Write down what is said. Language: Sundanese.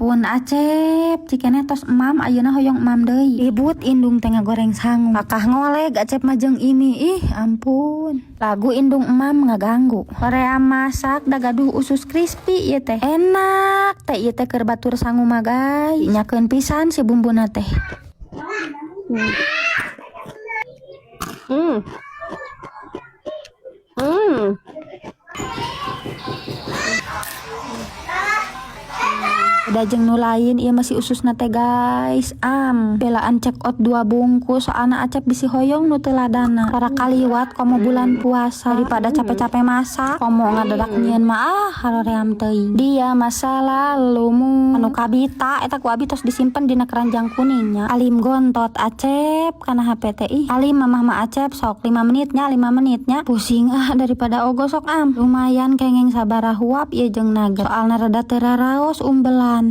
Ampun Acep, cikeneh tos emam, ayeuna hoyong emam deui. Ribut indung teh ngagoreng sangu. Kakah ngoleg Acep mah jeung Imi. Ih, ampun. Lagu indung emam ngaganggu. Hoream masak da gaduh usus crispy ieu teh. Enak teh ieu teh keur batur sangu mah, guys. Nyakeun pisan si bumbuna teh. Udah jeung nu lain ieu masih ususna teh, guys. Am belaan check out dua bungkus, soalna Acep bisi hoyong nu teu ladana. Tara kaliwat komo bulan puasa, daripada capek-capek masak komo ngadadak nyieun mah, ah, haroream teuing. Dia masa lalumu anu kabita eta ku abi tos disimpen dina keranjang kuningnya. Alim gontot Acep kana HP teh, ih. Alim mamah mah Acep, sok 5 menitnya, 5 menitnya. Pusing ah, daripada ogo sok am. Lumayan kengeng sabaraha huap ieu jeung nugget, soalna rada teu raraos umbelan.